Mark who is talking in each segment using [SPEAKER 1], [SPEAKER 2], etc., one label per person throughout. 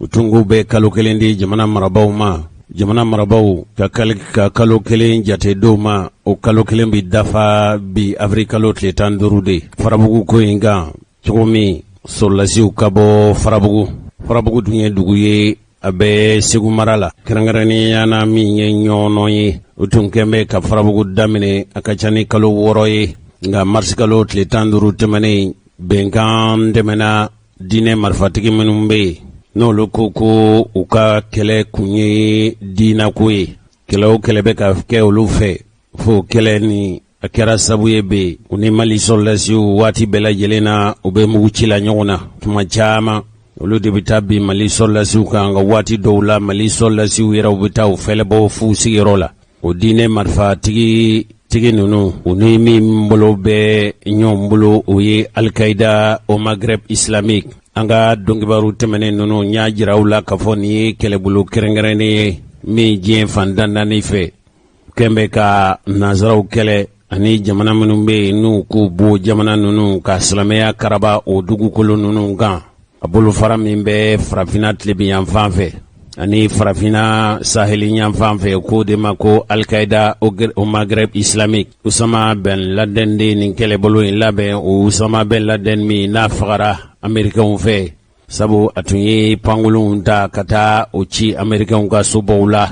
[SPEAKER 1] U tun k'u bɛ kalo kelen di jamana marabaaw ma. Jamana marabaaw ka kalo kelen jate d'u ma, o kalo kelen bɛ dafa bi avril kalo tile 15 de. Farabugu ko in kan cogo min, sɔrɔdasiw ka bɔ Farabugu. Farabugu dun ye dugu ye, a bɛ Segu mara la, kɛrɛnkɛrɛnnenya na min ye Ɲɔnɔ ye. U tun kɛn bɛ ka Farabugu daminɛ a ka ca ni kalo 6 ye, nka marisikalo tile 15 tɛmɛnen, bɛnkan tɛmɛna diinɛ marifatigi minnu bɛ yen, n'olu ko ko u ka kɛlɛ kun ye diinɛko ye. Kɛlɛ o kɛlɛ bɛ ka kɛ olu fɛ, fo kɛlɛ ni a kɛra sabu ye bɛ u ni Mali sɔrɔdasiw waati bɛɛ lajɛlen na, u bɛ mugu ci la ɲɔgɔn na tuma caman. Olu de bɛ taa bin Mali sɔrɔdasiw kan, nka waati dɔw la, Mali sɔrɔdasiw yɛrɛw bɛ taa u fɛlɛbɔ f'u sigiyɔrɔ la. O diinɛ marifatigi tigi ninnu, u ni min bolo bɛ ɲɔgɔn bolo, o ye Al-Qaïda au Maghreb islamique. An ka donkibaru tɛmɛnen ninnu, n y'a jira aw la k'a fɔ nin ye kɛlɛbolo kɛrɛnkɛrɛnnen ye min diɲɛ fan tan naani fɛ kɛn bɛ ka nansaraw kɛlɛ, ani jamana minnu bɛ yen n'u k'u bo jamana ninnu ka silamɛya karaba o dugukolo ninnu kan. A bolofara min bɛ Farafinna tilebin yanfan fɛ ani Farafinna saheli yanfan fɛ, k'o de ma ko Al-Qaïda au Maghreb islamique. Usama Ben Laden de nin kɛlɛbolo in labɛn. O Usama Ben Laden min n'a fagara Amerikɛnw fɛ, sabu a tun ye pankurunw ta ka taa o ci Amerikɛnw ka sobaw la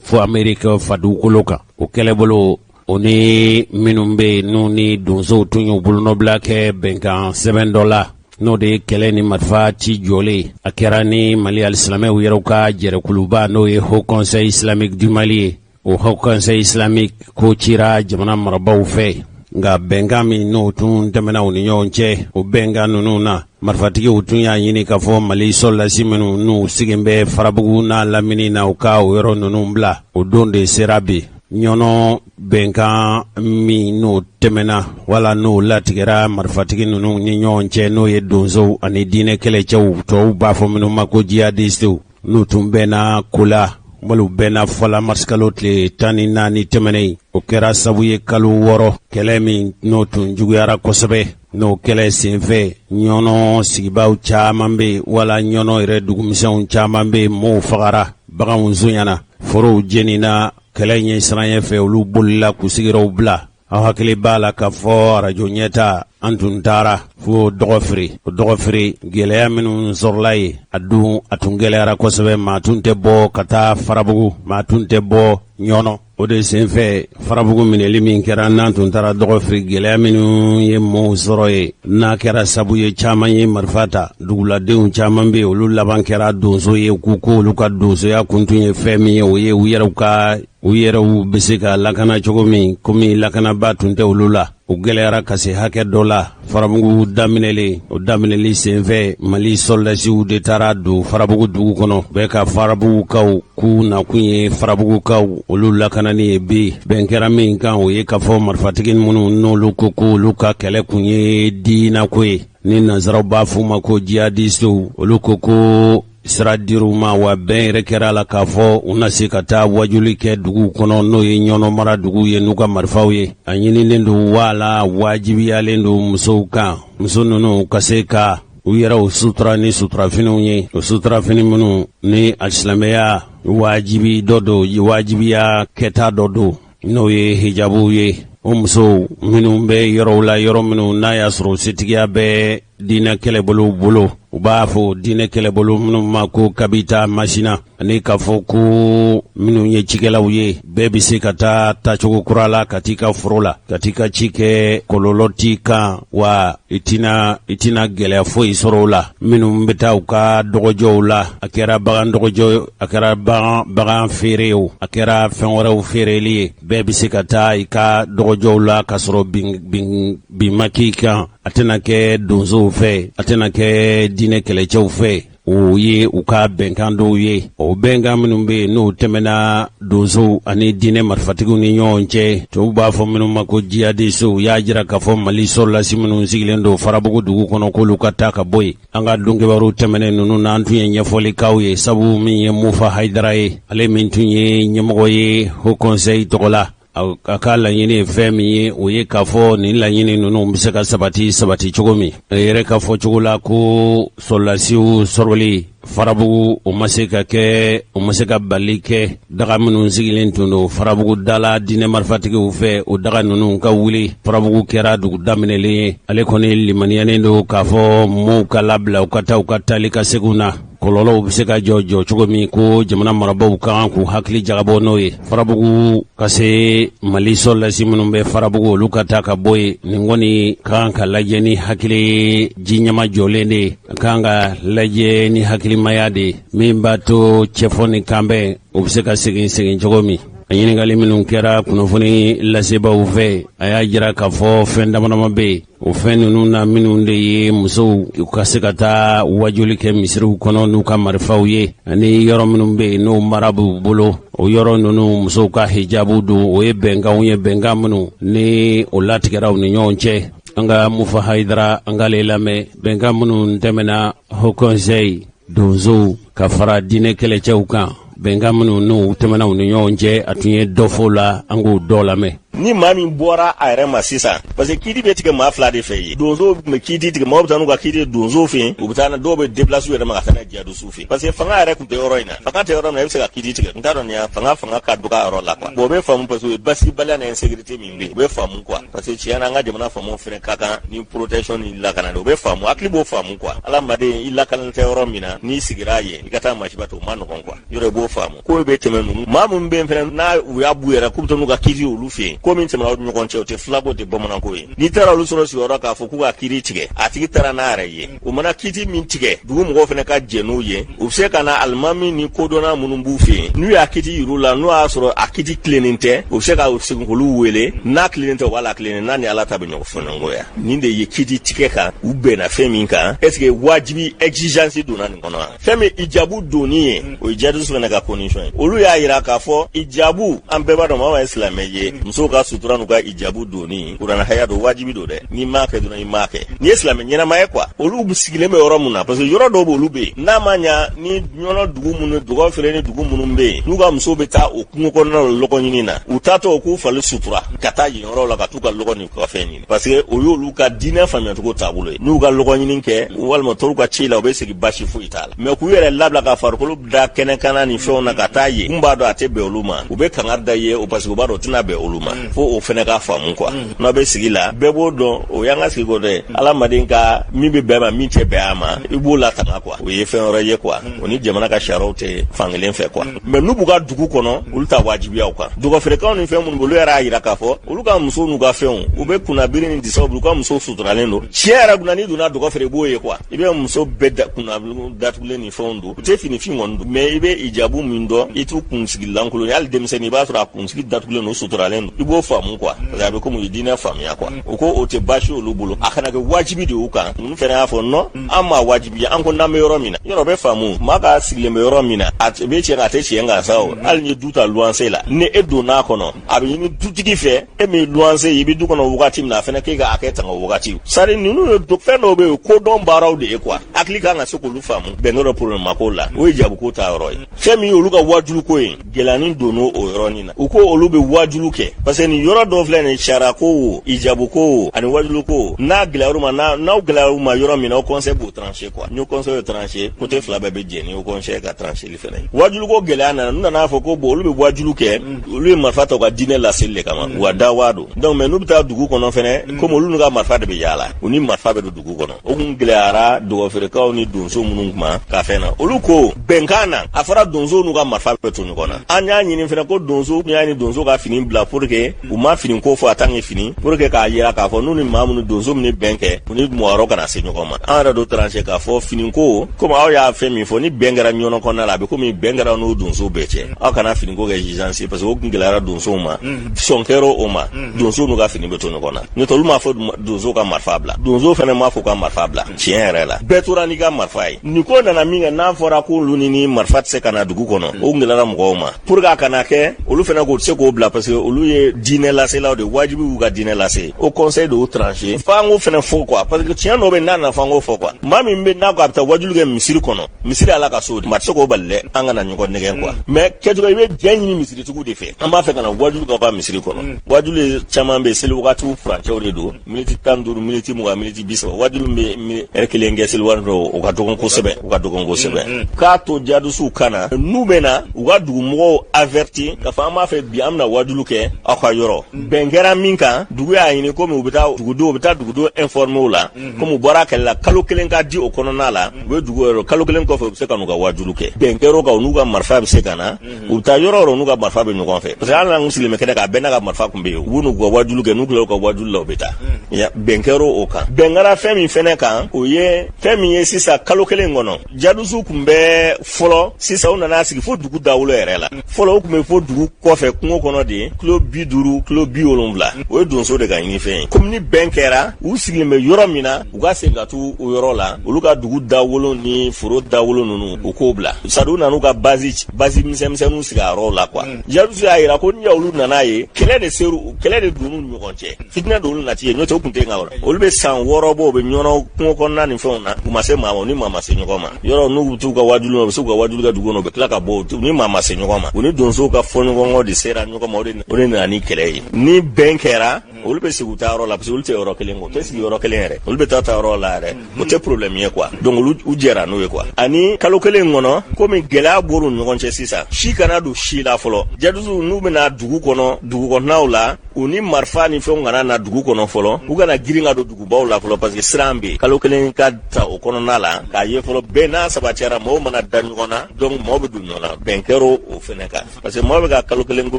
[SPEAKER 1] fo Amerika fadugukolo kan. O kɛlɛbolo, o ni minnu bɛ yen n'u ni donsow tun y'u bolonɔbila kɛ bɛnkan sɛbɛn dɔ la, n'o de ye kɛlɛ ni marifa ci jɔlen, a kɛra ni Mali alisilamɛw yɛrɛw ka jɛrɛkuluba, n'o ye Haut Conseil islamique du Mali ye. O Haut Conseil islamique ko cira jamana marabaaw fɛ, nka bɛnkan min n'o tun tɛmɛna u ni ɲɔgɔn cɛ, o bɛnkan ninnu na, marifatigiw tun y'a ɲini k'a fɔ Mali sɔrɔdasi minnu n'u sigin bɛ Farabugu n'a lamini na, u ka o yɔrɔ ninnu bila. O don de sera bi. Ɲɔnɔ bɛnkan min n'o tɛmɛna wala n'o latigɛra marifatigi ninnu ni ɲɔgɔn cɛ, n'o ye donsow ani diinɛ kɛlɛcɛw, tɔw b'a fɔ minnu ma ko jihadistew, n'u tun bɛnna ko la wali bɛnna fɔla marisikalo tile 14 tɛmɛnen, o kɛra sabu ye kalo 6 kɛlɛ min n'o tun juguyara kosɛbɛ. N'o kɛlɛ senfɛ, Ɲɔnɔ sigibaaw caman bɛ yen wala Ɲɔnɔ yɛrɛ dugumisɛnw caman bɛ yen, mɔɔw fagara, baganw sonyana, forow jenina. Kɛlɛ ɲɛ siranɲɛ fɛ, olu bolila k'u sigiyɔrɔw bila. Aw hakili b'a la k'a fɔ arajo ɲɛta, an tun taara fo Dɔgɔfiri. O Dɔgɔfiri, gɛlɛya minnu sɔrɔla yen, a dun a tun gɛlɛyara kosɛbɛ. Maa tun tɛ bɔ ka taa Farabugu, maa tun tɛ bɔ Ɲɔnɔ. O de senfɛ, Farabugu minɛli min kɛra, n'an tun taara Dɔgɔfiri, gɛlɛya minnu ye mɔɔw sɔrɔ yen, n'a kɛra sabu ye caman ye marifa ta, duguladenw caman bɛ yen, olu laban kɛra donso ye. K'u ko olu ka donsoya kun tun ye fɛn min ye, o ye u yɛrɛw ka u yɛrɛw bɛ se ka lakana cogo min, komi lakanaba tun tɛ olu la. O gɛlɛyara ka se hakɛ dɔ la. Farabugu daminɛlen, o daminɛli senfɛ, Mali sɔrɔdasiw de taara don Farabugu dugu kɔnɔ bɛɛ ka Farabugukaw k'u nakun ye Farabugukaw olu lakanani ye. Bi bɛn kɛra min kan, o ye k'a fɔ marifatigi minnu n'olu ko ko olu ka kɛlɛ kun ye diinako ye, ni nansaraw b'a f'u ma ko jihadistew, olu ko ko sira dir'u ma, wa bɛn yɛrɛ kɛra a la k'a fɔ u na se ka taa wajuli kɛ duguw kɔnɔ, n'o ye Ɲɔnɔ mara duguw ye, n'u ka marifaw ye. A ɲininen don wala wajibiyalen don musow kan, muso ninnu ka se ka u yɛrɛw sutura ni suturafiniw ye, o suturafini minnu ni alisilamɛya wajibi dɔ don, wajibiya kɛta dɔ don, n'o ye hijabuw ye. O musow minnu bɛ yɔrɔw la, yɔrɔ minnu n'a y'a sɔrɔ setigiya bɛ diinɛ kɛlɛbolow bolo, u b'a fɔ diinɛ kɛlɛbolo minnu ma ko Kabita Masina, ani k'a fɔ ko minnu ye cikɛlaw ye, bɛɛ bɛ se ka taa taacogo kura la ka t'i ka foro la, ka t'i ka ci kɛ, kɔlɔlɔ t'i kan, wa i tɛna gɛlɛya foyi sɔrɔ o la. Minnu bɛ taa u ka dɔgɔjɔw la, a kɛra bagan dɔgɔjɔ, a kɛra bagan feere o, a kɛra fɛn wɛrɛw feereli ye, bɛɛ bɛ se ka taa i ka dɔgɔjɔw la k'a sɔrɔ bin bin bin ma k'i kan. A tɛna kɛ donsow fɛ, a tɛna kɛ diinɛ kɛlɛcɛw fɛ. O ye u ka bɛnkan dɔw ye. O bɛnkan minnu bɛ yen, n'o tɛmɛna donsow ani diinɛ marifatigiw ni ɲɔgɔn cɛ, tubabu b'a fɔ minnu ma ko jihadistew, y'a jira k'a fɔ Mali sɔrɔdasi minnu sigilen don Farabugu dugu kɔnɔ, k'olu ka taa ka bɔ yen. An ka donkibaru tɛmɛnen ninnu na, an tun ye ɲɛfɔli k'aw ye, sabu min ye Mufa Hayidara ye, ale min tun ye ɲɛmɔgɔ ye Haut Conseil tɔgɔ la. A ka laɲini ye fɛn min ye, o ye k'a fɔ nin laɲini ninnu bɛ se ka sabati sabati cogo min. A yɛrɛ ka fɔ cogo la ko sɔrɔdasiw sɔrɔli Farabugu, o ma se ka kɛ, o ma se ka bali kɛ daga minnu sigilen tun don Farabugu da la diinɛ marifatigiw fɛ, o daga ninnu ka wuli. Farabugu kɛra dugu daminɛlen ye. Ale kɔni limaniyanen don k'a fɔ mɔɔw ka labila, u ka taa u ka taali ka seginw na, kɔlɔlɔw bɛ se ka jɔ jɔ cogo min, ko jamana marabaaw ka kan k'u hakili jagabɔ n'o ye. Farabugu ka se Mali sɔrɔdasi minnu bɛ Farabugu, olu ka taa ka bɔ yen, nin kɔni ka kan ka lajɛ ni hakili ji ɲɛma jɔlen de ye, a ka kan ka lajɛ ni hakilimaya de ye, min b'a to cɛfɔ ni kanbɛn, o bɛ se ka segin segin cogo min. A ɲininkali minnu kɛra kunnafoni lasebaaw fɛ, a y'a jira k'a fɔ fɛn damadama bɛ yen. O fɛn ninnu na, minnu de ye musow u ka se ka taa wajuli kɛ misiriw kɔnɔ n'u ka marifaw ye, ani yɔrɔ minnu bɛ yen n'o mara b'u bolo, o yɔrɔ ninnu musow ka hijabu don, o ye bɛnkanw ye, bɛnkan minnu ni o latigɛra u ni ɲɔgɔn cɛ. An ka Mufa Hayidara, an k'ale lamɛn. Bɛnkan minnu tɛmɛna Haut Conseil, donsow ka fara diinɛ kɛlɛcɛw kan, bɛnkan minnu n'u tɛmɛna u ni ɲɔgɔn cɛ, a tun ye dɔ fɔ la, an k'o dɔ lamɛn.
[SPEAKER 2] Ni maa min bɔra a yɛrɛ ma sisan, parce que kiiti bɛ tigɛ maa fila de fɛ yen. Donsow tun bɛ kiiti tigɛ, maaw bɛ taa n'u ka kiiti ye donsow fɛ yen, u bɛ taa, dɔw bɛ déplacer u yɛrɛ ma ka taa n'a ye jihadisiw fɛ yen, parce que fanga yɛrɛ tun tɛ yɔrɔ in na. Fanga tɛ yɔrɔ min na, i bɛ se ka kiiti tigɛ? N t'a dɔn nin ya fanga ka dɔgɔ a yɔrɔ la quoi. Bon, o bɛ faamu, parce que o ye basigibaliya ni insécurité min bɛ yen, o bɛ faamu quoi, parce que tiɲɛ na, an ka jamana faamaw fana ka kan ni protection ni lakana de. O bɛ faamu, hakili b'o faamu quoi. Adamaden, i lakana tɛ yɔrɔ min na, n'i sigira yen, i ka taa masiba to, o ma nɔgɔn quoi. Yɔrɔ i b'o faamu. Ko bɛ tɛmɛ ninnu, maa minnu bɛ yen fana, n'a u y'a b'u yɛrɛ k'u bɛ taa n'u ka kiiri olu fɛ yen, ko min tɛmɛna aw ni ɲɔgɔn cɛ, o tɛ filako, tɛ bamananko ye. N'i taara olu sɔrɔ sigiyɔrɔ k'a fɔ k'u ka kiiri tigɛ, a tigi taara n'a yɛrɛ ye, u mana kiiti min tigɛ, dugu mɔgɔw fana ka jɛn n'o ye. U bɛ se ka na alimami ni kodɔnna minnu b'u fɛ yen, n'u y'a kiiti yir'u la, n'o y'a sɔrɔ a kiiti tilennen tɛ, u bɛ se ka segin k'olu wele. N'a tilennen tɛ, u b'a latilennen, n'a ni Ala ta bɛ ɲɔgɔn fɔɲɔgɔnya. Nin de ye kiiti tigɛ kan, u bɛnna fɛn min kan. Est ce que wajibi exigence donna nin kɔnɔ wa? Fɛn min ijabu donni ye, o ye jihadiste fana ka condition ye. Olu y'a yira k'a fɔ ijabu, an bɛɛ b'a dɔn, maa ye silamɛ ye, musow ka sutura n'u ka ijabu donni, kuranɛ haya don, wajibi don dɛ. N'i m'a kɛ dɔrɔn, i m'a kɛ. N'i ye silamɛ ɲɛnama ye quoi, olu sigilen bɛ yɔrɔ mun na, parce que yɔrɔ dɔw b'olu bɛ yen, n'a ma ɲa ni ɲɔnɔ dugu minnu, Dɔgɔfere ni dugu minnu bɛ yen, n'u ka musow bɛ taa o kungo kɔnɔna la lɔgɔ ɲini na, u taatɔ u k'u fali sutura ka taa yen yɔrɔ la ka t'u ka lɔgɔ ni ka fɛn ɲini, parce que o y'olu ka diinɛ faamuyacogo taabolo ye. N'u ka lɔgɔ ɲini kɛ walima tor'u ka ci la, u bɛ segin, basi foyi t'a la. Mais k'u yɛrɛ labila ka farikolo da kɛnɛkanna ni fɛnw na ka taa yen, kun b'a dɔn a tɛ bɛn olu ma, u bɛ kangari da ye o, parce que u b'a dɔn o tɛna bɛn olu ma. Fo o fɛnɛ ka faamu quoi. N'aw bɛ sigi la, bɛɛ b'o dɔn, o y'an ka sigi ko dɛ. Adamaden ka min bɛ bɛn ma, min tɛ bɛn a ma, i b'o latanga quoi. O ye fɛn wɛrɛ ye quoi, o ni jamana ka sariyaw tɛ fankelen fɛ quoi. Mais n'u b'u ka dugu kɔnɔ, olu ta wajibiya u kan. Dɔgɔfeerekaw ni fɛn minnu, olu yɛrɛ y'a yira k'a fɔ olu ka musow n'u ka fɛnw, u bɛ kunnabiri ni disaw, u ka musow suturalen don. Tiɲɛ yɛrɛ kunna, n'i donna Dɔgɔfeere, i b'o ye quoi, i bɛ muso bɛɛ da kunna datugulen ni fɛnw don, u tɛ finifin kɔni don, mais i bɛ ijabu min dɔn, i t'u kunsigi lankolon ye. Hali denmisɛnnin, i b'a sɔrɔ a kunsigi datugulen don, suturalen don, i b'o faamu quoi, parce que a bɛ komi u ye diinɛ faamuya quoi. U ko o tɛ baasi olu bolo, a kana kɛ wajibi de y'u kan. Ninnu fana y'a fɔ non, an m'a wajibiya, an ko n'an bɛ yɔrɔ min na, yɔrɔ bɛ faamu, maa ka sigilen bɛ yɔrɔ min na, a bɛ tiɲɛ kan, a tɛ tiɲɛ kan sa. O hali ni ye du ta luwanse la, ni e donn'a kɔnɔ, a bɛ ɲini dutigi fɛ, e min ye luwanse ye, i bɛ du kɔnɔ wagati min na, a fana k'e ka hakɛ tanga o wagati. Sari ninnu ye fɛn dɔw bɛ yen, kodɔn baaraw de ye quoi, hakili kan ka se k'olu faamu. Bɛn dɔ problème ma k'o la, o ye jabuko ta yɔrɔ ye. Fɛn min ye olu ka wajuliko ye, gɛlɛyanin donn'o o yɔrɔnin na. U ko olu bɛ wajulu kɛ, parce que nin yɔrɔ dɔw filɛ nin, sariya ko o, ijabu ko o, ani wajulu ko o, n'a gɛlɛyar'u ma, n'aw gɛlɛyar'u ma yɔrɔ min na, o conseil b'o trancher quoi. Ni conseil y'o trancher, côté fila bɛɛ bɛ jɛn ni o conseil ka trancheli fɛnɛ ye. Wajulu ko gɛlɛya nana, n'u nana fɔ ko bon, olu bɛ wajulu kɛ, olu ye marifa ta u ka diinɛ laseli de kama, u ka dawa don. Donc mais n'u bɛ taa dugu kɔnɔ fɛnɛ, komi olu n'u ka marifa de bɛ yaala, u ni marifa bɛ don dugu kɔnɔ, o kun gɛlɛyara dɔgɔfeerekaw ni donso minnu kuma ka fɛn na. Olu ko bɛnkan na, a fɔra donso n'u ka marifa bɛ to ɲɔgɔn na. An y'a ɲini fɛnɛ ko donso y'a ni donso ka fini bila, pour que u ma fini ko fɔ, a tant que fini, pour que k'a yira k'a fɔ n'u ni maa minnu, donso minnu bɛn kɛ, u ni mɔgɔ wɛrɛw kana se ɲɔgɔn ma. An yɛrɛ do tranché k'a fɔ fini ko, komi aw y'a fɛn min fɔ, ni bɛn kɛra ɲɔnɔ kɔnɔna la, a bɛ komi bɛn kɛra n'o donso bɛɛ cɛ. Aw kana fini ko kɛ exigence, parce que o kun gɛlɛyara donsow ma, sɔn kɛra o ma, donso n'u ka fini bɛ to ɲɔgɔn na. N'o tɛ, olu m'a fɔ donso ka marifa bila, donso fana m'a fɔ ka marifa bila. Tiɲɛ yɛrɛ la, bɛɛ tora n'i ka marifa ye. Nin ko nana min kɛ, n'a fɔra ko olu ni marifa tɛ se ka na dugu kɔnɔ, o gɛlɛyara mɔgɔw ma, pour que a kana kɛ olu fana k'o tɛ se k'o bila, parce que olu ye diinɛ laselaw de wajibi y'u ka diinɛ lase. Haut conseil de y'o tranché. F'an k'o fana fɔ quoi, parce que tiɲɛ dɔ bɛ n'a nana f'an k'o fɔ quoi. Maa min bɛ n'a ko a bɛ taa wajulu kɛ misiri kɔnɔ, misiri Ala ka so de, maa tɛ se k'o bali dɛ, an kana ɲɔgɔn nɛgɛn quoi. Mais kɛcogo i bɛ jɛn ɲini misiritigiw de fɛ, an b'a fɛ ka na wajulu k'aw ka misiri kɔnɔ. Wajulu caman bɛ seli wagatiw furancɛw de don, miniti 15, miniti 20, miniti 30. Wajulu bɛ ɛri kelen kɛ seli wari dɔw, o ka dɔgɔn kosɛbɛ, o ka dɔgɔn kosɛbɛ. K'a to jadisiw ka na, n'u bɛ na, u ka dugumɔgɔw averti k'a fɔ an b'a fɛ bi an bɛna wajulu kɛ aw ka yɔrɔ. Bɛn kɛra min kan, dugu y'a ɲini komi u bɛ taa dugudenw, u bɛ taa dugudenw informer o la, komi u bɔra kɛlɛ la, kalo kelen ka di o kɔnɔna la, u bɛ dugu yɔrɔ, kalo kelen kɔfɛ u bɛ se ka n'u ka wajulu kɛ. Bɛn kɛra o kan, u n'u ka marifa bɛ se ka na, u bɛ taa yɔrɔ o yɔrɔ, n'u ka marifa bɛ ɲɔgɔn fɛ, parce que hali n'an sigilen bɛ kɛnɛ kan, a bɛɛ n'a ka marifa tun bɛ yen. U b'u n'u ka wajulu kɛ, n'u tilala u ka wajulu la, u bɛ taa. Bɛn kɛra o kan. Bɛn kɛra fɛn min fɛnɛ kan, o ye fɛn min ye sisan, kalo kelen kɔnɔ, jadisiw tun bɛ fɔlɔ, sisan u nana sigi fo dugu dawolo yɛrɛ la. Fɔlɔ u tun bɛ fo dugu kɔfɛ kungo kɔnɔ de, kilo 50, kilo 70, o ye donso de ka ɲinifɛn ye. Komi ni bɛn kɛra, u sigilen bɛ yɔrɔ min na, u ka segin ka t'u o yɔrɔ la, olu ka dugu dawolo ni foro dawolo ninnu, u k'o bila. Sadi u nan'u ka base base misɛnmisɛnninw sigi a yɔrɔw la quoi. Jadisiw y'a yira ko ni olu nana ye, kɛlɛ de ser'u, kɛlɛ de donn'u ni ɲɔgɔn cɛ, fitinɛ don olu nati ye, n'o tɛ u tun tɛ yen ka kɔrɔ. Olu bɛ san 6 bɔ, u bɛ ɲɔnɔ kungo kɔnɔna ni fɛnw na, u ma se maa ma, u ni maa ma se ɲɔgɔn ma. Yɔrɔ n'u bɛ t'u ka wajulu, u bɛ se k'u ka wajulu kɛ dugu kɔnɔ, u bɛ tila ka bɔ, u ni maa ma se ɲɔgɔn ma. U ni donsow ka fɔɲɔgɔnkɔ de sera ɲɔgɔn ma, o de nana ni kɛlɛ ye. Ni bɛn kɛra, olu bɛ sigi u taa yɔrɔ la, parce que olu tɛ yɔrɔ kelen kɔ, u tɛ sigi yɔrɔ kelen yɛrɛ, olu bɛ taa taa yɔrɔ la yɛrɛ, o tɛ problème ye quoi. Donc olu u jɛra n'o ye quoi. Ani kalo kelen kɔnɔ, komi gɛlɛya bɔr'u ni ɲɔgɔn cɛ sisan, si kana don si la fɔlɔ. Jadisiw n'u bɛna dugu kɔnɔ, dugu kɔnɔnaw la, u ni marifa ni fɛnw kana na dugu kɔnɔ fɔlɔ, u kana girin ka don dugubaw la fɔlɔ, parce que siran bɛ yen. Kalo kelen ka ta o kɔnɔna la k'a ye fɔlɔ, bɛn n'a sabatiyara, mɔgɔw mana da ɲɔgɔn na, donc mɔgɔw bɛ don ɲɔgɔn na. Bɛn kɛra o fɛnɛ kan, parce que mɔgɔ bɛ ka kalo kelen ko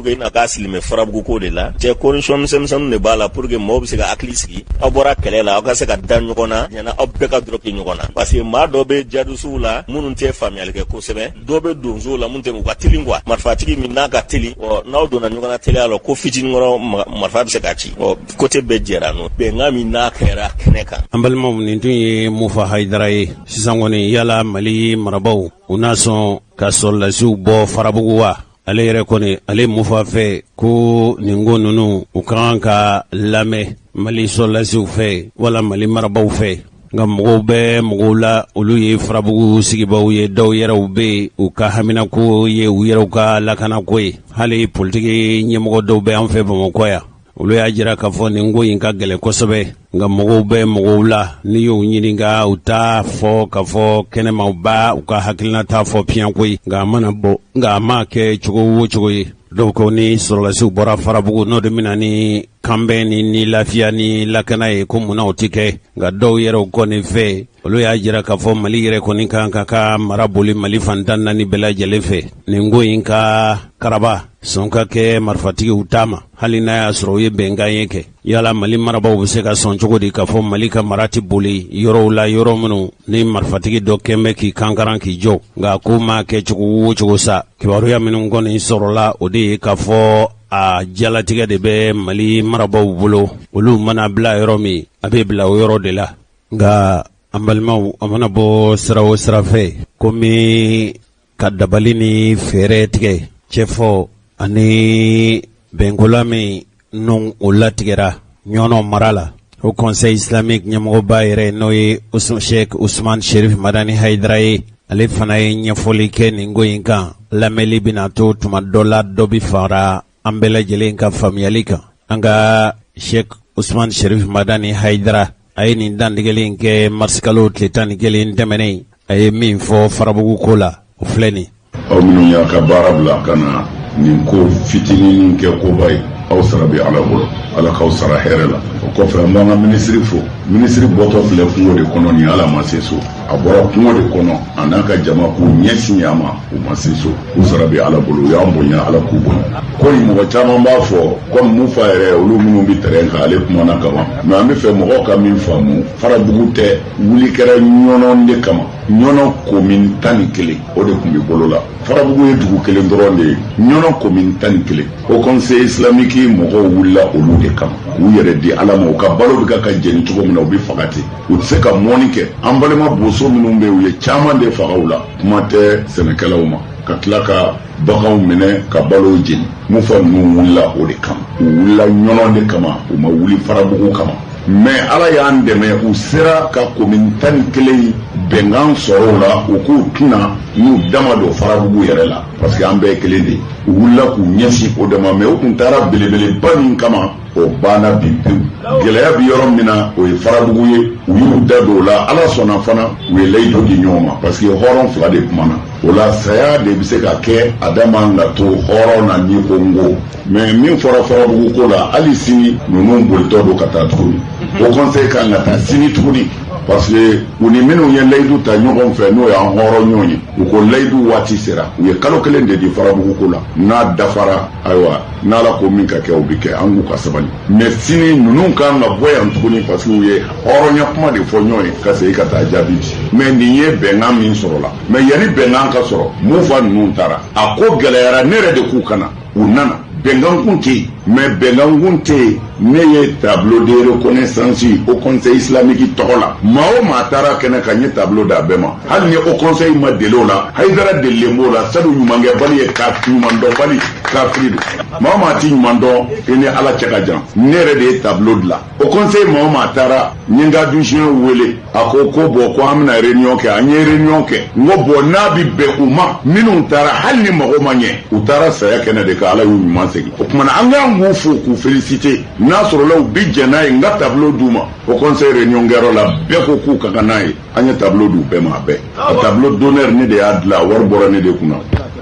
[SPEAKER 2] kɛ, i n'a k'a sigilen bɛ farabugu ko de la cɛ, condition misɛnmisɛnninw de b'a la pour que mɔgɔw bɛ se ka hakili sigi. Aw bɔra kɛlɛ la, aw ka se ka da ɲɔgɔn na ɲɛna, aw bɛɛ ka dɔrɔki ɲɔgɔn na, parce que maa dɔ bɛ jadisiw la minnu tɛ faamuyali kɛ kosɛbɛ, dɔ bɛ donsow la minnu tɛ, u ka teli quoi. Marifatigi min n'a ka teli, ɔ n'aw donna ɲɔgɔn na teliya la, ko fitinin kɔnɔ marifa bɛ se ka ci. Ɔ côté bɛɛ jɛra n'o bɛnkan min n'a kɛra kɛnɛ kan.
[SPEAKER 1] An balimaw, nin tun ye Mufa Hayidara ye. Sisan kɔni, yala Mali marabaw, u n'a sɔn ka sɔrɔlasiw bɔ Farabugu wa? Ale yɛrɛ kɔni, ale Mufa fɛ ko nin ko ninnu, u ka kan ka lamɛn Mali sɔrɔlasiw fɛ wala Mali marabaw fɛ. Nka mɔgɔw bɛ mɔgɔw la, olu ye Farabugu sigibaw ye, dɔw yɛrɛw bɛ yen, u ka haminako ye u yɛrɛw ka lakanako ye. Hali politiki ɲɛmɔgɔ dɔw bɛ an fɛ Bamakɔ yan, olu y'a jira k'a fɔ nin ko in ka gɛlɛn kosɛbɛ. Nka mɔgɔw bɛ mɔgɔw la, n'i y'u ɲininka, u t'a fɔ k'a fɔ kɛnɛma, u b'a u ka hakilina t'a fɔ piyanko ye. Nka a mana bɔ, nka a ma kɛ cogo o cogo ye, dɔw ko ni sɔrɔlasiw bɔra Farabugu, n'o de bɛna ni kanbɛn ni lafiya ni lakana ye, ko munna o tɛ kɛ? Nka dɔw yɛrɛw kɔni fɛ, olu y'a jira k'a fɔ Mali yɛrɛ kɔni kan ka ka mara boli Mali fan 14 bɛɛ lajɛlen fɛ. Nin ko in ka karaba sɔn ka kɛ marifatigiw ta ma, hali n'a y'a sɔrɔ u ye bɛnkan ye kɛ. Yala Mali marabaw bɛ se ka sɔn cogo di k'a fɔ Mali ka mara tɛ boli yɔrɔw la, yɔrɔ minnu ni marifatigi dɔ kɛn bɛ k'i kankaran k'i jɔ? Nka ko maa kɛ cogo o cogo sa, kibaruya minnu kɔni sɔrɔla, o de ye k'a fɔ a jalatigɛ de bɛ Mali marabaw bolo. Olu mana bila yɔrɔ min, a bɛ bila o yɔrɔ de la. Nka an balimaw, a mana bɔ sira o sira fɛ, komi ka dabali ni fɛɛrɛ tigɛ cɛfɔ ani bɛnkola min n'o o latigɛra Ɲɔnɔ mara la, Haut Conseil islamique ɲɛmɔgɔba yɛrɛ, n'o ye Sheikh Usman Sherif Madani Hayidara ye, ale fana ye ɲɛfɔli kɛ nin ko in kan. Lamɛnli bɛna to tuma dɔ la, dɔ bɛ fara an bɛɛ lajɛlen ka faamuyali kan. An ka Sheikh Usman Sherif Madani Hayidara, a ye nin dantigɛli in kɛ marisikalo tile 11 tɛmɛnen. A ye min fɔ Farabugu ko la, o filɛ nin.
[SPEAKER 3] Aw minnu y'a ka baara bila ka na nin ko fitinin kɛ koba ye, aw sara bɛ Ala bolo, Ala k'aw sara hɛrɛ la. O kɔfɛ, an b'an ka minisiri fo. Minisiri bɔtɔ filɛ kungo de kɔnɔ nin, ala ma se so. A bɔra kungo de kɔnɔ, a n'a ka jama k'u ɲɛsin yan ma, u ma se so. U sara bɛ Ala bolo, u y'an bonya, Ala k'u bonya. Ko in, mɔgɔ caman b'a fɔ komi Mufa yɛrɛ, olu minnu bɛ terrain kan, ale kumana ka ban, mais an bɛ fɛ mɔgɔw ka min faamu, Farabugu tɛ, wuli kɛra Ɲɔnɔ de kama. Ɲɔnɔ commune 11, o de tun bɛ bolo la. Farabugu ye dugu kelen dɔrɔn de ye. Ɲɔnɔ commune 11, Haut Conseil islamique mɔgɔw wulila olu de kama k'u yɛrɛ di Ala ma. U ka balo bɛ ka jeni cogo min na, u bɛ faga ten, u tɛ se ka mɔni kɛ. An balima bosow. Boso minnu bɛ yen, u ye caman de faga u la, kuma tɛ sɛnɛkɛlaw ma, ka tila ka baganw minɛ ka balow jeni. Mufa ninnu wulila o de kama, u wulila Ɲɔnɔ de kama, u ma wuli Farabugu kama. Mais Ala y'an dɛmɛ, u sera ka commune 11 bɛnkan sɔrɔ o la, u k'u tɛna n'u dama don Farabugu yɛrɛ la, parce que an bɛɛ ye kelen de ye. U wulila k'u ɲɛsin o de ma, mais u tun taara belebeleba min kama, o banna bi pewu. Gɛlɛya bɛ yɔrɔ min na, o ye Farabugu ye. U y'u da don o la, Ala sɔnna fana, u ye layidu di ɲɔgɔn ma, parce que hɔrɔn fila de kumana o la. Saya de bɛ se ka kɛ a da man ka to hɔrɔn na n'i ko n ko. Mais min fɔra Farabugu ko la, hali sini ninnu bolitɔ don ka taa tuguni. Haut Conseil kan ka taa sini tuguni, parce que u ni minnu ye layidu ta ɲɔgɔn fɛ, n'o y'an hɔrɔn ɲɔgɔn ye, u ko layidu waati sera. U ye kalo kelen de di Farabugu ko la. N'a dafara, ayiwa, n'Ala ko min ka kɛ, o bɛ kɛ. An k'u ka sabali. Mais sini ninnu kan ka bɔ yan tuguni, parce que u ye hɔrɔnya kuma de fɔ ɲɔgɔn ye ka segin ka taa jaabi di. Mais nin ye bɛnkan min sɔrɔla, mais yanni bɛnkan ka sɔrɔ, Mufa ninnu taara, a ko gɛlɛyara. Ne yɛrɛ de k'u ka na, u nana, bɛnkan kun tɛ yen. Mais bɛnkan kun tɛ yen, ne ye tableau de reconnaissance Haut Conseil islamique tɔgɔ la. Maa o maa taara kɛnɛ kan, n ye tableau d'a bɛɛ ma, hali ni Haut Conseil ma deli o la. Hayidara delilen b'o la, sadu ɲumankɛbali ye ka ɲumandɔnbali kafiri don. Maa o maa ti ɲuman dɔn, i ni Ala cɛ ka jan. Ne yɛrɛ de ye tableau dilan. Haut Conseil maa o maa taara, n ye n ka adjoint wele, a ko ko bon, ko an bɛna réunion kɛ. An ye réunion kɛ. N ko bon, n'a bi bɛn u ma, minnu taara, hali ni mago ma ɲɛ, u taara saya kɛnɛ de kan, Ala y'u ɲuman segin. O tuma na, an kan k'u fo, k'u féliciter. N'a sɔrɔla u bi jɛn n'a ye, n ka tableau d'u ma. Haut Conseil réunion kɛyɔrɔ la, bɛɛ ko k'u ka kan n'a ye. An ye tableau d'u bɛɛ ma, a bɛɛ. A tableau d'honneur, ne de y'a dilan, a wari bɔra ne de kunna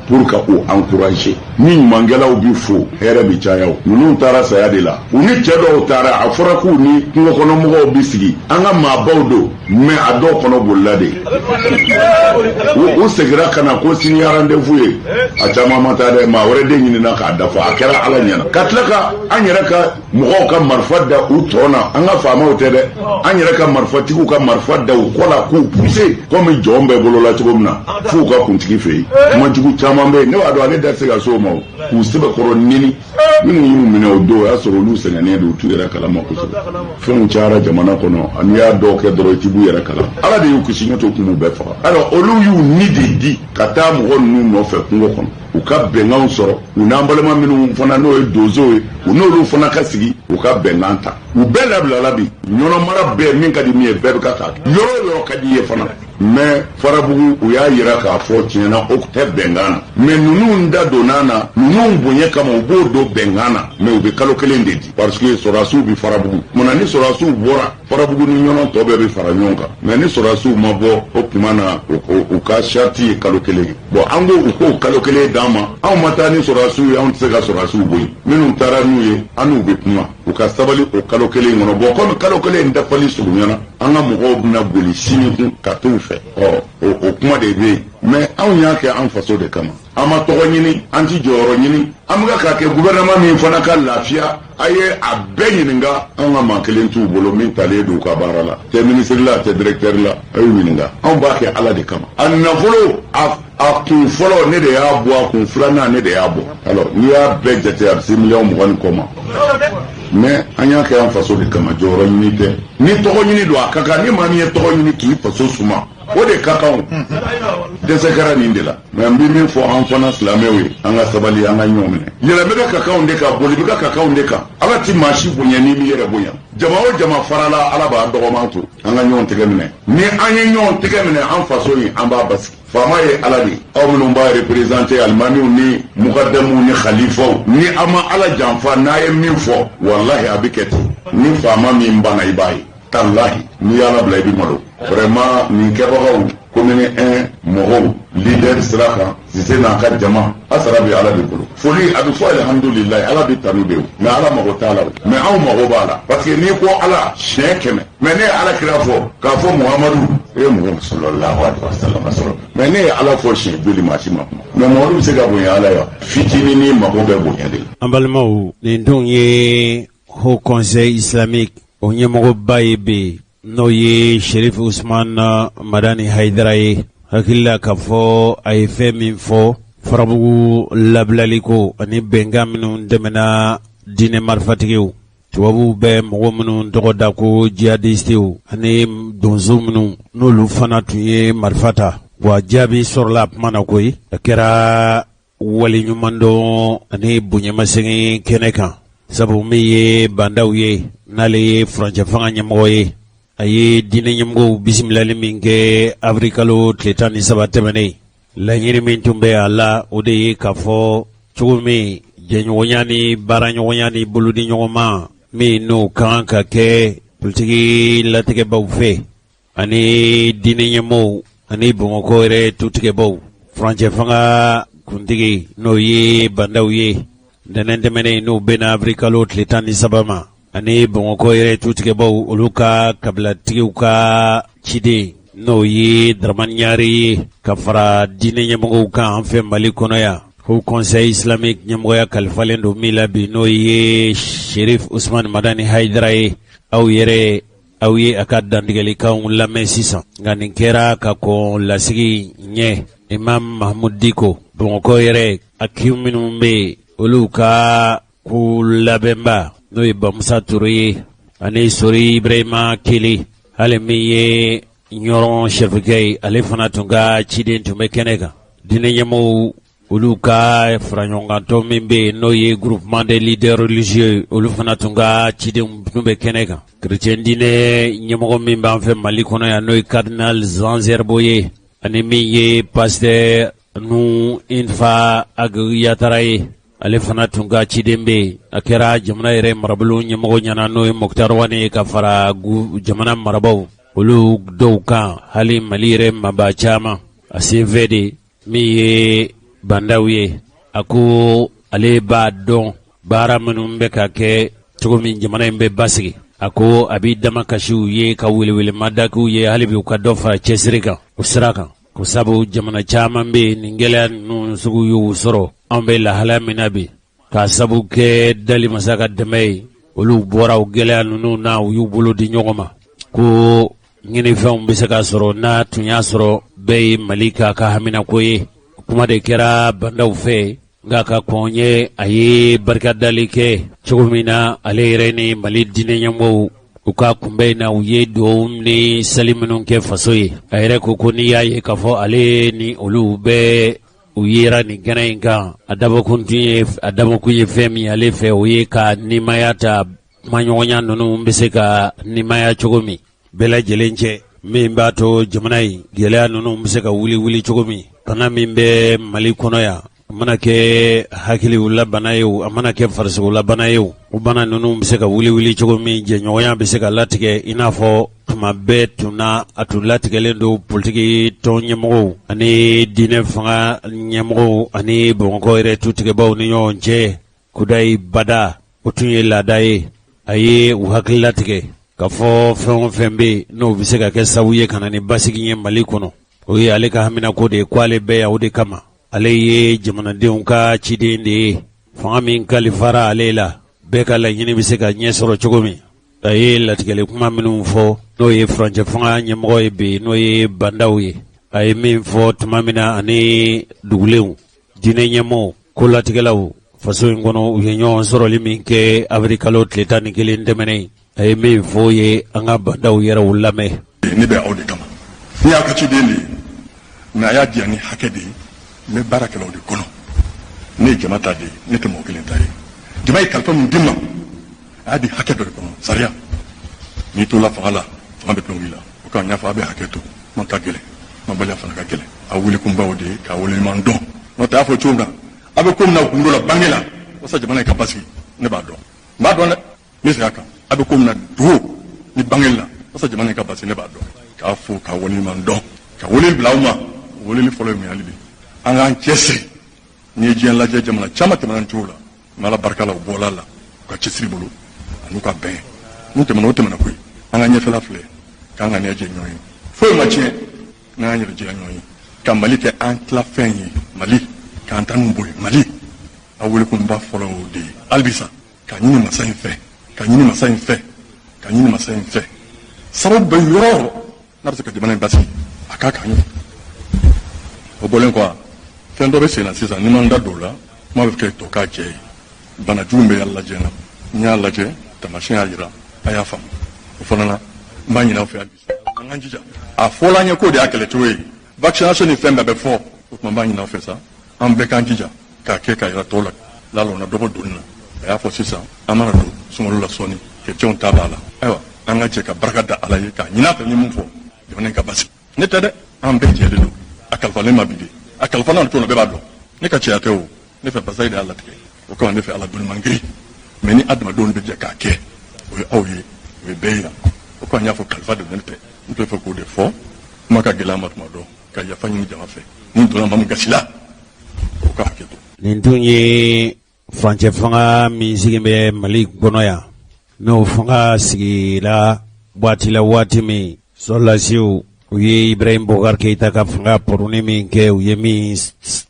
[SPEAKER 3] pour ka u encourager. Ni ɲumankɛlaw bi fo, hɛrɛ bi caya. O ninnu taara saya de la. U ni cɛ dɔw taara, a fɔra k'u ni kungo kɔnɔmɔgɔw bi sigi, an ka maabaw don, mais a dɔw kɔnɔ bolila de. U segira ka na ko sini rendez-vous ye. A caman ma taa dɛ, maa wɛrɛ de ɲinina k'a dafa. A kɛra Ala ɲɛna ka tila ka an yɛrɛ ka mɔgɔw ka marifa da u tɔ na. An ka faamaw tɛ dɛ, an yɛrɛ ka marifatigiw ka marifa da u kɔ la k'u pousser komi jɔn bɛɛ bolola cogo min na, f'u ka kuntigi fɛ yen. Kumajugu caman bɛ yen, ne b'a dɔn, ale da tɛ se ka s'o ma. O k'u sɛbɛkɔrɔ nini, minnu y'u minɛ o don, o y'a sɔrɔ olu sɛgɛnnen don, u t'u yɛrɛ kalama kosɛbɛ. Fɛnw cayara jamana kɔnɔ, ani y'a dɔw kɛ dɔrɔn, i ti b'u yɛrɛ kalama. Ala de y'u kisi, n'o tɛ u tun b'u bɛɛ faga. Alors olu y'u ni de di ka taa mɔgɔ ninnu nɔfɛ kungo kɔnɔ, u ka bɛnkanw sɔrɔ u n'an balima minnu fana, n'o ye donsow ye, u n'olu fana ka sigi, u ka bɛnkan ta. U bɛɛ labilala bi. Ɲɔnɔ mara bɛɛ, min ka di min ye, bɛɛ bɛ ka k'a kɛ, yɔrɔ o yɔrɔ ka di i ye fana. Mais Farabugu, u y'a yira k'a fɔ tiɲɛna o tɛ bɛnkan na. Mais ninnu da donna na, ninnu bonya kama, u b'o don bɛnkan na, mais u bɛ kalo kelen de di, parce que sɔrɔdasiw bɛ Farabugu. Munna ni sɔrɔdasiw bɔra Farabugu, ni Ɲɔnɔ tɔ bɛɛ bɛ fara ɲɔgɔn kan? Mais ni sɔrɔdasiw ma bɔ, o tuma na u ka charte ye kalo kelen ye. Bon, an ko u k'o kalo kelen d'an ma. Anw ma taa ni sɔrɔdasiw ye, anw tɛ se ka sɔrɔdasiw bɔ yen. Minnu taara n'u ye, an n'u bɛ kuma, u ka sabali o kalo kelen kɔnɔ. Bon, komi kalo kelen in dafali surunyana, an ka mɔgɔw bɛna boli sini kun ka t'u fɛ. Ɔ, o kuma de bɛ yen. Mais anw y'a kɛ an faso de kama. An ma tɔgɔ ɲini, an ti jɔyɔrɔ ɲini. An bɛ ka kɛ gouvernement min fana ka lafiya, a ye a bɛɛ ɲininka. An ka maa kelen t'u bolo min talen don u ka baara la, tɛ ministre la, tɛ directeur la. A y'u ɲininka. Anw b'a kɛ Ala de kama. A nafolo, a kun fɔlɔ, ne de y'a bɔ, a kun filanan, ne de y'a bɔ. Alors n'i y'a bɛɛ jate, a bɛ se miliyɔn 20 ni kɔ ma. Mais an y'a kɛ an faso de kama, jɔyɔrɔ ɲini tɛ. Ni tɔgɔ ɲini don, a ka kan. Ni maa min ye tɔgɔ ɲini k'i faso suma, o de ka kan. O dɛsɛ kɛra nin de la. Mais n bɛ min fɔ an fana silamɛw ye, an ka sabali, an ka ɲɔgɔn minɛ. Yɛlɛ bɛ ka kanw de kan, boli bɛ ka kanw de kan. Ala ti maa si bonya n'i m'i yɛrɛ bonya. Jama o jama farala, Ala b'a dɔgɔman to. An ka ɲɔgɔn tɛgɛ minɛ. Ni an ye ɲɔgɔn tɛgɛ minɛ, an faso in, an b'a basigi. Faama ye Ala de ye. Aw minnu b'a représenter, alimamiw ni mukadamuw ni khalifaw, ni a ma Ala janfa, n'a ye min fɔ, walahi a bɛ kɛ ten. Ni faama min banna, i b'a ye, talahi, n'i y'Ala bila, i bɛ malo. Vraiment, nin kɛbagaw, commune 1 mɔgɔw, leader sira kan, Sise n'a ka jama, a sara bɛ Ala de bolo. Foli a bɛ fɔ, alihamudulilayi, Ala bɛ tanu de o. Mais Ala mago t'a la o, mais anw mago b'a la, parce que n'i ko Ala siɲɛ 100, mais ne ye Ala kira fɔ k'a fɔ Muhamadu e ye mɔgɔ sallallahu alaihi wasallam sɔrɔ, mais ne ye Ala fɔ siɲɛ joli, maa si ma kuma. Mais Muhamadu bɛ se ka bonya Ala ye wa? Fitinin mago bɛ bonya de la.
[SPEAKER 1] An balimaw, nin dun ye Haut Conseil islamique o ɲɛmɔgɔba ye bɛ yen, n'o ye Sherif Usman Madani Hayidara ye. Hakilila k'a fɔ a ye fɛn min fɔ Farabugu labilali ko ani bɛnkan minnu dɛmɛna diinɛ marifatigiw. Tubabuw bɛ mɔgɔ minnu tɔgɔ da ko jihadistew ani donso minnu n'olu fana tun ye marifa ta, wa jaabi sɔrɔla a kuma na koyi. A kɛra waleɲumandɔn ani bonyamasegin kɛnɛ kan, sabu min ye Bah N'Daw ye, n'ale ye furancɛ fanga ɲɛmɔgɔ ye, a ye diinɛ ɲɛmɔgɔw bisimilali min kɛ awirikalo tile 13 tɛmɛnen, laɲini min tun bɛ a la, o de ye k'a fɔ cogo min jɛɲɔgɔnya ni baaraɲɔgɔnya ni bolodiɲɔgɔnma min n'o kan ka kɛ politiki latigɛbaw fɛ ani diinɛ ɲɛmɔgɔw ani Bamakɔ yɛrɛ tutigɛbaw. Furancɛ fanga kuntigi, n'o ye Bah N'Daw ye, ntɛnɛn tɛmɛnen, n'o bɛnna awirikalo tile 13 ma, ani Bamakɔ yɛrɛ tutigɛbaw, olu ka kabilatigiw ka ciden, n'o ye Daramani Ɲare ye, ka fara diinɛ ɲɛmɔgɔw kan an fɛ Mali kɔnɔ yan, Haut Conseil islamique ɲɛmɔgɔya kalifalen don min la bi, n'o ye Cherif Ousmane Madani Haidara ye. Aw yɛrɛ, aw ye a ka dantigɛlikanw lamɛn sisan. Nka nin kɛra ka kɔn lasigi ɲɛ. Imam Mahmoud Dicko, Bamakɔ yɛrɛ akim minnu bɛ yen, olu ka ko labɛnba, n'o ye Bamusa Ture ye, ani Sori Ibrahima Kele, hali min ye Ɲɔrɔn sɛfikɛ ye, ale fana tun ka ciden tun bɛ kɛnɛ kan. Diinɛ ɲɛmɔgɔw, olu ka faraɲɔgɔnkantɔn min bɛ yen, n'o ye Groupement des leaders religieux, olu fana tun ka cidenw tun bɛ kɛnɛ kan. Chrétien diinɛ ɲɛmɔgɔ min b'an fɛ Mali kɔnɔ yan, n'o ye cardinal Jean Zerbo ye, ani min ye pasteur Nouhoum Infa Ag Yatara ye, ale fana tun ka ciden bɛ yen. A kɛra jamana yɛrɛ marabolo ɲɛmɔgɔ ɲɛna, n'o ye Moctar Ouane ye, ka fara jamana marabaw olu dɔw kan, hali Mali yɛrɛ maaba caman. A senfɛ de, min ye Bah N'Daw ye, a ko ale b'a dɔn baara minnu bɛ ka kɛ cogo min jamana in bɛ basigi. A ko a b'i dama kasiw ye ka welewelemada k'u ye, hali bi u ka dɔ fara cɛsiri kan o sira kan, ko sabu jamana caman bɛ yen, nin gɛlɛya ninnu sugu y'u sɔrɔ. Anw bɛ lahala min na bi, k'a sabu kɛ dali masa ka dɛmɛ ye, olu bɔra o gɛlɛya ninnu na, u y'u bolo di ɲɔgɔn ma, ko ɲinifɛnw bɛ se ka sɔrɔ n'a tun y'a sɔrɔ bɛɛ ye Mali k'a ka haminako ye. Kuma de kɛra Bah N'Daw fɛ. Nka ka kɔn ye, a ye barikadali kɛ cogo min na ale yɛrɛ ni Mali diinɛ ɲɛmɔgɔw u ka kunbɛn na, u ye dugawu ni sali minnu kɛ faso ye. A yɛrɛ ko ko n'i y'a ye k'a fɔ ale ni olu bɛɛ u yera nin kɛnɛ in kan, a dabɔkun tun ye, a dabɔkun ye fɛn min ale fɛ, o ye ka nimaya ta, kumaɲɔgɔnya ninnu bɛ se ka nimaya cogo min bɛɛ lajɛlen cɛ, min b'a to jamana in gɛlɛya ninnu bɛ se ka wuli wuli cogo min. Bana min bɛ Mali kɔnɔ yan, a mana kɛ hakiliw la bana ye o, a mana kɛ farisogo la bana ye o, o bana ninnu bɛ se ka wuli wuli cogo min, jɛɲɔgɔnya bɛ se ka latigɛ i n'a fɔ tuma bɛɛ tun na a tun latigɛlen don politiki tɔn ɲɛmɔgɔw ani diinɛ fanga ɲɛmɔgɔw ani Bamakɔ yɛrɛ tutigɛbaw ni ɲɔgɔn cɛ kudayi bada. O tun ye laada ye. A ye u hakili latigɛ k'a fɔ fɛn o fɛn bɛ yen, n'o bɛ se ka kɛ sababu ye ka na ni basigi ye Mali kɔnɔ, o ye ale ka haminako de ye, ko ale bɛɛ yan o de kama. Ale ye jamanadenw ka ciden de ye. Fanga min kalifara ale la, bɛɛ ka laɲini bɛ se ka ɲɛ sɔrɔ cogo min. A ye latigɛli kuma minnu fɔ, n'o ye furancɛ fanga ɲɛmɔgɔ ye bi, n'o ye Bah N'Daw ye, a ye min fɔ tuma min na ani dugulenw diinɛ ɲɛmɔgɔw, kolatigɛlaw faso in kɔnɔ, u ye ɲɔgɔn sɔrɔli min kɛ avril kalo tile 11 tɛmɛnen, a ye min fɔ ye, an ka Bah N'Daw yɛrɛw lamɛn.
[SPEAKER 3] Ne bɛ aw de kama. Ne y'a ka ciden de ye, mais a y'a di yan ni hakɛ de ye. N bɛ baara kɛla o de kɔnɔ. Ne ye jama ta de ye, ne tɛ mɔgɔ kelen ta ye. Jama ye kalifa min di n ma, a y'a di hakɛ dɔ de kɔnɔ, sariya. N'i tola fanga la, fanga bɛ tulon k'i la. O kama n y'a fɔ, a bɛ hakɛ to, kuma ka gɛlɛn, kumabaliya fana ka gɛlɛn. A wuli kunbaw de ye k'a waleɲuman dɔn. N'o tɛ, a y'a fɔ cogo min na, a bɛ ko min na gundo la, bange la, walasa jamana in ka basigi, ne b'a dɔn, n b'a dɔn dɛ. N bɛ segin a kan, a bɛ ko min na dugu ni bange la, walasa jamana in ka basigi, ne b'a dɔn. K'a fo k'a waleɲuman dɔn, ka wele bila aw ma. Weleli fɔlɔ ye mun ye? Hali bi an k'an cɛsiri. N'i ye diɲɛ lajɛ, jamana caman tɛmɛna nin cogo la, mais Ala barika la, u bɔla la u ka cɛsiri bolo an'u ka bɛn. N'u tɛmɛna, o tɛmɛna koyi. An ka ɲɛfɛla filɛ, k'an ka ɲɛ jɛ ɲɔgɔn ye. Foyi ma tiɲɛ n'an y'an yɛrɛ jɛya ɲɔgɔn ye, ka Mali kɛ an tilafɛn ye, Mali k'an tanu bɔ yen. Mali a welekunba fɔlɔ y'o de ye. Hali bi sa, ka ɲini masa in fɛ, ka ɲini masa in fɛ, ka ɲini masa in fɛ, sababu bɛ yɔrɔ o yɔrɔ n'a bɛ se ka jamana in basigi, a k'a k'an ye. O bɔlen kɔ, fɛn dɔ bɛ sen na sisan, ni ma n da don o la, kuma bɛ kɛ tɔ k'a jɛ ye. Bana jugu bɛ yala lajɛ na, n y'a lajɛ.
[SPEAKER 4] Taamasiyɛn y'a jira, a y'a faamu. O fana na, n b'a ɲini aw fɛ hali bi, an k'an jija. A fɔla an ye k'o de y'a kɛlɛcogo ye, vaccination ni fɛn bɛɛ bɛ fɔ. O tuma, n b'a ɲini aw fɛ sa, an bɛɛ k'an jija k'a kɛ k'a yira tɔw la lala o na dɔ bɔ doni na. A y'a fɔ sisan, an mana don sunkalo la sɔɔni, kerecɛnw ta b'a la. Ayiwa, an ka jɛ ka barika da Ala ye, k'a ɲini a fɛ. N ye mun fɔ? Jamana in ka basigi. Ne tɛ dɛ, an bɛɛ jɛlen don. A kalifalen ma bi de, a kalifa n'a cogo bɛɛ b'a dɔn. Ne ka cɛya tɛ o, ne fɛ basa de y'a latigɛ. O kama, ne fɛ Ala doni man girin, mais ni adamadenw bɛ jɛ k'a kɛ, o ye aw ye, o ye bɛɛ yira. O kama, n y'a fɔ, kalifa de ne tɛ. N tun fɛ k'o de fɔ. Kuma ka gɛlɛn ma tuma dɔ, ka yafa ɲini jama fɛ ni donna maa min gasi la, o ka hakɛ to.
[SPEAKER 1] Nin tun ye furancɛ fanga min sigi bɛ Mali kɔnɔ yan, n'o fanga sigira waati la, waati min sɔrɔdasiw u ye Ibrahim Boubacar Keïta ka fanga pɔrɔni min kɛ, u ye min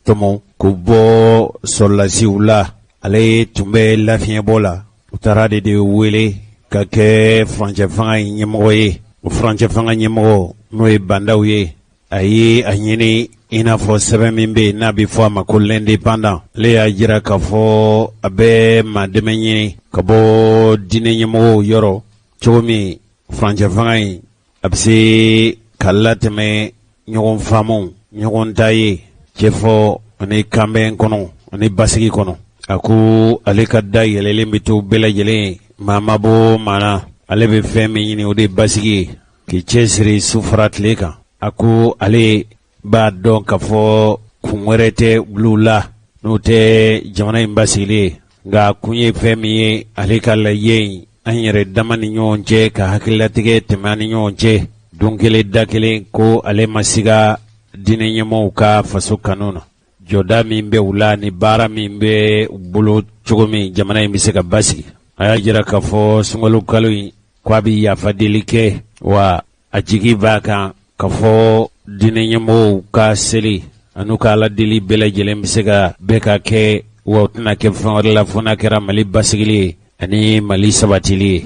[SPEAKER 1] tɔmɔ k'o bɔ sɔrɔdasiw la, ale tun bɛ lafiɲɛbɔ la. U taara de wele ka kɛ furancɛ fanga in ɲɛmɔgɔ ye. O furancɛ fanga ɲɛmɔgɔ, n'o ye Bah N'Daw ye, a ye a ɲini i n'a fɔ sɛbɛn min bɛ yen n'a bɛ fɔ a ma ko L'Indépendant. Ale y'a jira k'a fɔ a bɛ maa dɛmɛ ɲini ka bɔ diinɛ ɲɛmɔgɔw yɔrɔ, cogo min furancɛ fanga in a bɛ se ka latɛmɛ ɲɔgɔn faamu, ɲɔgɔn ta ye cɛfɔ ani kanbɛn kɔnɔ ani basigi kɔnɔ. A ko ale ka da yɛlɛlen bɛ to bɛɛ lajɛlen ye, maa ma bɔ maa na. Ale bɛ fɛn min ɲini, o de ye basigi ye, k'i cɛsiri su fara tile kan. A ko ale b'a dɔn k'a fɔ kun wɛrɛ tɛ olu la n'o tɛ jamana in basigili ye, nka kun ye fɛn min ye, ale ka lajɛ in, an yɛrɛ dama ni ɲɔgɔn cɛ, ka hakililatigɛ tɛmɛ an ni ɲɔgɔn cɛ don kelen da kelen. Ko ale ma siga diinɛ ɲɛmɔgɔw ka faso kanu na, jɔda min bɛ u la ni baara min bɛ u bolo, cogo min jamana in bɛ se ka basigi. A y'a jira k'a fɔ sunkalo kalo in, ko a bɛ yafa deli kɛ, wa a jigi b'a kan k'a fɔ diinɛ ɲɛmɔgɔw ka seli an'u ka Ala deli bɛɛ lajɛlen bɛ se ka bɛɛ ka kɛ, wa u tɛna kɛ fɛn wɛrɛ la fo n'a kɛra Mali basigili ye ani Mali sabatili ye.